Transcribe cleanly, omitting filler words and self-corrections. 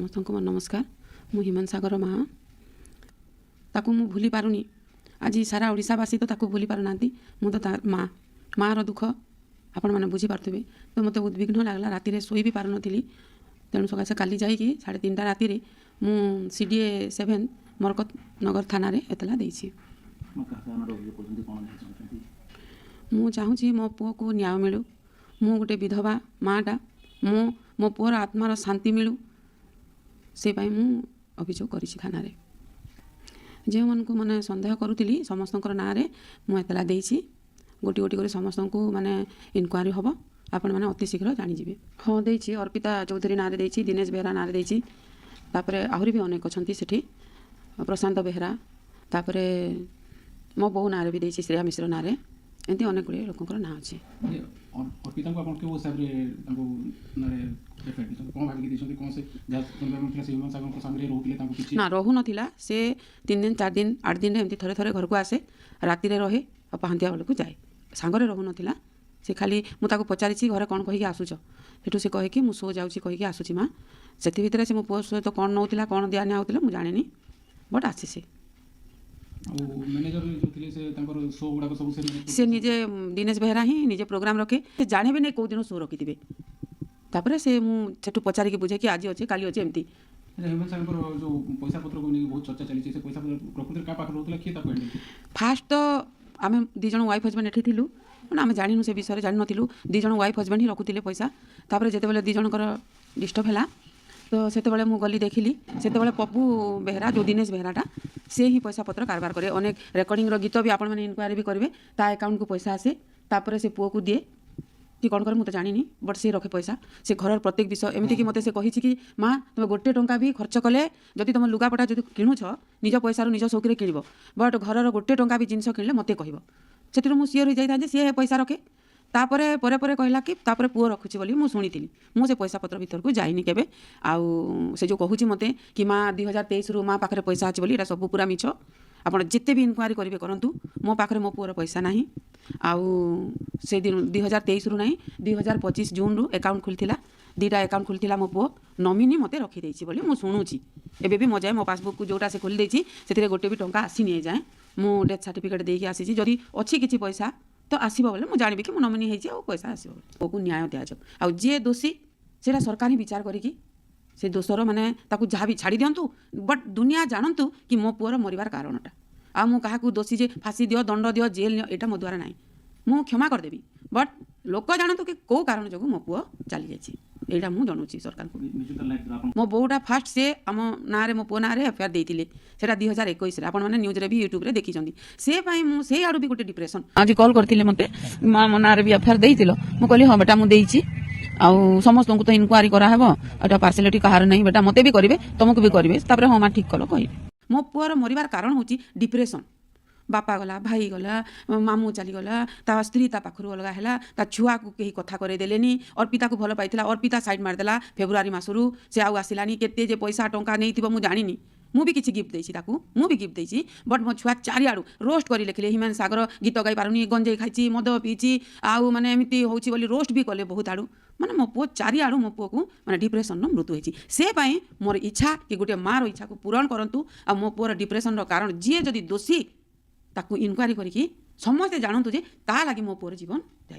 ସମସ୍ତଙ୍କୁ ମୋର ନମସ୍କାର। ମୁଁ ହ୍ୟୁମାନ ସାଗର ମା। ତାକୁ ମୁଁ ଭୁଲି ପାରୁନି। ଆଜି ସାରା ଓଡ଼ିଶାବାସୀ ତ ତାକୁ ଭୁଲି ପାରୁନାହାନ୍ତି। ମୁଁ ତ ତା ମା। ମାଆର ଦୁଃଖ ଆପଣମାନେ ବୁଝିପାରୁଥିବେ ତ। ମୋତେ ଉଦ୍ବିଗ୍ନ ଲାଗିଲା, ରାତିରେ ଶୋଇ ବି ପାରୁନଥିଲି। ତେଣୁ ସକାଶେ କାଲି ଯାଇକି 3:30 ରାତିରେ ମୁଁ CDA 7 ମରକତ ନଗର ଥାନାରେ ଏତଲା ଦେଇଛି। ଆପଣ କାହା କାହା ନାଁରେ ଅଭିଯୋଗ କରୁଛନ୍ତି? କ'ଣ ନେଇ ଚାହୁଁଛନ୍ତି? ମୁଁ ଚାହୁଁଛି ମୋ ପୁଅକୁ ନ୍ୟାୟ ମିଳୁ। ମୁଁ ଗୋଟେ ବିଧବା ମାଆଟା। ମୁଁ ମୋ ପୁଅର ଆତ୍ମାର ଶାନ୍ତି ମିଳୁ, ସେ ପାଇଁ ମୁଁ ଅଭିଯୋଗ କରିଛି ଥାନାରେ। ଯେଉଁମାନଙ୍କୁ ମାନେ ସନ୍ଦେହ କରୁଥିଲି, ସମସ୍ତଙ୍କର ନାଁରେ ମୁଁ ଏତଲା ଦେଇଛି। ଗୋଟି ଗୋଟି କରି ସମସ୍ତଙ୍କୁ ମାନେ ଇନକ୍ୱାରି ହେବ, ଆପଣମାନେ ଅତି ଶୀଘ୍ର ଜାଣିଯିବେ। ହଁ, ଦେଇଛି। ଅର୍ପିତା ଚୌଧୁରୀ ନାଁରେ ଦେଇଛି, ଦିନେଶ ବେହେରା ନାଁରେ ଦେଇଛି। ତାପରେ ଆହୁରି ବି ଅନେକ ଅଛନ୍ତି ସେଠି, ପ୍ରଶାନ୍ତ ବେହେରା। ତାପରେ ମୋ ବୋଉ ନାଁରେ ବି ଦେଇଛି, ଶ୍ରେୟା ମିଶ୍ର ନାଁରେ। ଏମିତି ଅନେକ ଗୁଡ଼ିଏ ଲୋକଙ୍କର ନାଁ ଅଛି। ଯେ ଅର୍ପିତାଙ୍କୁ ଆପଣ କେଉଁ ହିସାବରେ ତାଙ୍କୁ ନାଁରେ ଏଫଆଇଆର ଦେଇଛନ୍ତି? କ'ଣ ଭାବିକି ଦେଇଛନ୍ତି? କ'ଣ ସେ ଯାହା ଶୁଣିବାକୁ ମିଳୁଥିଲା, ସେ ହ୍ୟୁମାନ ସାଗରଙ୍କ ସାଙ୍ଗରେ ରହୁଥିଲେ, ତାଙ୍କୁ କିଛି ନା, ରହୁନଥିଲା ସେ। 3 ଦିନ, 4 ଦିନ, 8 ଦିନରେ ଏମିତି ଥରେ ଥରେ ଘରକୁ ଆସେ, ରାତିରେ ରହେ ଆଉ ପାହାନ୍ତିଆ ବେଳକୁ ଯାଏ। ସାଙ୍ଗରେ ରହୁନଥିଲା ସେ। ଖାଲି ମୁଁ ତାକୁ ପଚାରିଛି, ଘରେ କ'ଣ କହିକି ଆସୁଛ? ସେଠୁ ସେ କହେ କି ମୁଁ ଶୋ ଯାଉଛି କହିକି ଆସୁଛି ମା। ସେଥି ଭିତରେ ସେ ମୋ ପୁଅ ସହିତ କ'ଣ ନେଉଥିଲା, କ'ଣ ଦିଆ ନିଆ ହେଉଥିଲା, ମୁଁ ଜାଣିନି, ବଟ୍ ଆସେ ସେ। ଆଉ ମ୍ୟାନେଜର ଯେଉଁ ଥିଲେ, ସେ ତାଙ୍କର ଶୋ ଗୁଡ଼ାକ ସବୁ ସେ manage ସେ ନିଜେ, ଦିନେଶ ବେହେରା ହିଁ ନିଜେ ପ୍ରୋଗ୍ରାମ୍ ରଖେ। ସେ ଜାଣିବେ ନାହିଁ କେଉଁ ଦିନ ଶୋ ରଖିଥିବେ। ତାପରେ ସେ ମୁଁ ସେଠୁ ପଚାରିକି ବୁଝେ କି ଆଜି ଅଛି, କାଲି ଅଛି, ଏମିତି। ଆଚ୍ଛା, ହ୍ୟୁମାନ ସାଗରଙ୍କର ଯେଉଁ ପଇସା ପତ୍ରକୁ ନେଇକି ବହୁତ ଚର୍ଚ୍ଚା ଚାଲିଛି, ସେ ପଇସା ପତ୍ର ପ୍ରକୃତରେ କାହା ପାଖରେ ରହୁଥିଲା? କିଏ ତାକୁ ହ୍ୟାଣ୍ଡେଲ୍? ଫାଷ୍ଟ ତ ଆମେ ଦୁଇ ଜଣ ୱାଇଫ୍ ହଜବେଣ୍ଡ ଏଠି ଥିଲୁ, ମାନେ ଆମେ ଜାଣିନୁ, ସେ ବିଷୟରେ ଜାଣିନଥିଲୁ। ଦୁଇ ଜଣ ୱାଇଫ୍ ହଜବେଣ୍ଡ ହିଁ ରଖୁଥିଲେ ପଇସା। ତାପରେ ଯେତେବେଳେ ଦୁଇ ଜଣଙ୍କର ଡିଷ୍ଟର୍ବ ହେଲା, ତ ସେତେବେଳେ ମୁଁ ଗଲି, ଦେଖିଲି, ସେତେବେଳେ ପପୁ ବେହେରା, ଯେଉଁ ଦିନେଶ ବେହେରାଟା, ସେ ହିଁ ପଇସା ପତ୍ର କାରବାର କରେ। ଅନେକ ରେକର୍ଡ଼ିଂର ଗୀତ ବି ଆପଣମାନେ ଇନକ୍ୱାରି ବି କରିବେ, ତା ଆକାଉଣ୍ଟକୁ ପଇସା ଆସେ। ତାପରେ ସେ ପୁଅକୁ ଦିଏ କି କ'ଣ କରେ, ମୁଁ ତ ଜାଣିନି, ବଟ୍ ସେ ରଖେ ପଇସା। ସେ ଘରର ପ୍ରତ୍ୟେକ ବିଷୟ, ଏମିତିକି ମୋତେ ସେ କହିଛି କି ମା, ତୁମେ ଗୋଟେ ଟଙ୍କା ବି ଖର୍ଚ୍ଚ କଲେ, ଯଦି ତୁମ ଲୁଗାପଟା ଯଦି କିଣୁଛ, ନିଜ ପଇସାରୁ ନିଜ ସଉକିରେ କିଣିବ, ବଟ୍ ଘରର ଗୋଟେ ଟଙ୍କା ବି ଜିନିଷ କିଣିଲେ ମୋତେ କହିବ। ସେଥିରୁ ମୁଁ ସିଓର ହେଇଯାଇଥାନ୍ତି ଯେ ସିଏ ପଇସା ରଖେ। ତାପରେ ପରେ ପରେ କହିଲା କି ତାପରେ ପୁଅ ରଖୁଛି ବୋଲି ମୁଁ ଶୁଣିଥିଲି। ମୁଁ ସେ ପଇସା ପତ୍ର ଭିତରକୁ ଯାଇନି କେବେ। ଆଉ ସେ ଯେଉଁ କହୁଛି ମୋତେ କି ମା, 2023ରୁ ମା ପାଖରେ ପଇସା ଅଛି ବୋଲି, ଏଇଟା ସବୁ ପୁରା ମିଛ। ଆପଣ ଯେତେ ବି ଇନକ୍ୱାରି କରିବେ କରନ୍ତୁ, ମୋ ପାଖରେ ମୋ ପୁଅର ପଇସା ନାହିଁ। ଆଉ ସେ ଦିନ 2023ରୁ ନାହିଁ, 2025 ଜୁନ୍ରୁ ଆକାଉଣ୍ଟ ଖୋଲିଥିଲା। ଦୁଇଟା ଆକାଉଣ୍ଟ ଖୋଲିଥିଲା ମୋ ପୁଅ, ନମିନି ମୋତେ ରଖିଦେଇଛି ବୋଲି ମୁଁ ଶୁଣୁଛି। ଏବେ ବି ମୋ ଯାଏ ମୋ ପାସବୁକ୍କୁ ଯେଉଁଟା ସେ ଖୋଲି ଦେଇଛି, ସେଥିରେ ଗୋଟେ ବି ଟଙ୍କା ଆସିନି ଏ ଯାଏଁ। ମୁଁ ଡେଥ୍ ସାର୍ଟିଫିକେଟ୍ ଦେଇକି ଆସିଛି। ଯଦି ଅଛି କିଛି ପଇସା ତ ଆସିବ ବୋଲେ ମୁଁ ଜାଣିବି କି ମୁଁ ନମିନି ହେଇଛି ଆଉ ପଇସା ଆସିବ ବୋଲି। ପୁଅକୁ ନ୍ୟାୟ ଦିଆଯାଉ। ଆଉ ଯିଏ ଦୋଷୀ, ସେଇଟା ସରକାର ହିଁ ବିଚାର କରିକି ସେ ଦୋଷର ମାନେ ତାକୁ ଯାହା ବି ଛାଡ଼ି ଦିଅନ୍ତୁ, ବଟ୍ ଦୁନିଆ ଜାଣନ୍ତୁ କି ମୋ ପୁଅର ମରିବାର କାରଣଟା। ଆଉ ମୁଁ କାହାକୁ ଦୋଷୀ ଯେ ଫାଶୀ ଦିଅ, ଦଣ୍ଡ ଦିଅ, ଜେଲ୍ ନିଅ, ଏଇଟା ମୋ ଦ୍ୱାରା ନାହିଁ। ମୁଁ କ୍ଷମା କରିଦେବି, ବଟ୍ ଲୋକ ଜାଣନ୍ତୁ କି କେଉଁ କାରଣ ଯୋଗୁଁ ମୋ ପୁଅ ଚାଲିଯାଇଛି। ଏଇଟା ମୁଁ ଜଣାଉଛି ସରକାରଙ୍କୁ। ମ୍ୟୁଜିକାଲ ନାଇଟ୍ ଆପଣ ମୋ ବୋଉଟା ଫାଷ୍ଟ ସେ ଆମ ନାଁରେ, ମୋ ପୁଅ ନାଁରେ ଏଫଆଇଆର୍ ଦେଇଥିଲେ। ସେଇଟା 2021ରେ, ଆପଣମାନେ ନ୍ୟୁଜ୍ରେ ବି ୟୁଟ୍ୟୁବ୍ରେ ଦେଖିଛନ୍ତି। ସେ ପାଇଁ ମୁଁ ସେଇ ଆଡ଼ୁ ବି ଗୋଟେ ଡିପ୍ରେସନ୍। ଆଜି କଲ୍ କରିଥିଲେ ମୋତେ, ମା, ମୋ ନାଁରେ ବି ଏଫଆଇଆର୍ ଦେଇଥିଲ? ମୁଁ କହିଲି, ହଁ ବେଟା, ମୁଁ ଦେଇଛି। ଆଉ ସମସ୍ତଙ୍କୁ ତ ଇନକ୍ୱାରି କରାହେବ, ଏଇଟା ପାର୍ସିଆଲିଟି କାହାର ନାହିଁ ବେଟା। ମୋତେ ବି କରିବେ, ତମକୁ ବି କରିବେ। ତାପରେ ହଁ ମା, ଠିକ୍ କଲ କହିବେ। ମୋ ପୁଅର ମରିବାର କାରଣ ହେଉଛି ଡିପ୍ରେସନ୍। ବାପା ଗଲା, ଭାଇ ଗଲା, ମାମୁଁ ଚାଲିଗଲା, ତା ସ୍ତ୍ରୀ ତା ପାଖରୁ ଅଲଗା ହେଲା, ତା ଛୁଆକୁ କେହି କଥା କରେଇ ଦେଲେନି। ଅର୍ପିତାକୁ ଭଲ ପାଇଥିଲା, ଅର୍ପିତା ସାଇଡ୍ ମାରିଦେଲା। ଫେବୃଆରୀ ମାସରୁ ସେ ଆଉ ଆସିଲାନି। କେତେ ଯେ ପଇସା ଟଙ୍କା ନେଇଥିବ ମୁଁ ଜାଣିନି। ମୁଁ ବି କିଛି ଗିଫ୍ଟ ଦେଇଛି ତାକୁ, ମୁଁ ବି ଗିଫ୍ଟ ଦେଇଛି। ବଟ୍ ମୋ ଛୁଆ ଚାରିଆଡ଼ୁ ରୋଷ୍ଟ କରି ଲେଖିଲେ, ହ୍ୟୁମାନ ସାଗର ଗୀତ ଗାଇ ପାରୁନି, ଗଞ୍ଜେଇ ଖାଇଛି, ମଦ ପିଇଛି, ଆଉ ମାନେ ଏମିତି ହେଉଛି ବୋଲି ରୋଷ୍ଟ ବି କଲେ ବହୁତ ଆଡ଼ୁ। ମାନେ ମୋ ପୁଅ ଚାରିଆଡ଼ୁ ମୋ ପୁଅକୁ ମାନେ ଡିପ୍ରେସନ୍ର ମୃତ୍ୟୁ ହେଇଛି। ସେ ପାଇଁ ମୋର ଇଚ୍ଛା କି ଗୋଟେ ମାଆର ଇଚ୍ଛାକୁ ପୂରଣ କରନ୍ତୁ। ଆଉ ମୋ ପୁଅର ଡିପ୍ରେସନ୍ର କାରଣ ଯିଏ ଯଦି ଦୋଷୀ, ତାକୁ ଇନକ୍ୱାରି କରିକି ସମସ୍ତେ ଜାଣନ୍ତୁ ଯେ ତା ଲାଗି ମୋ ପୁଅର ଜୀବନ ଯାଇଛି।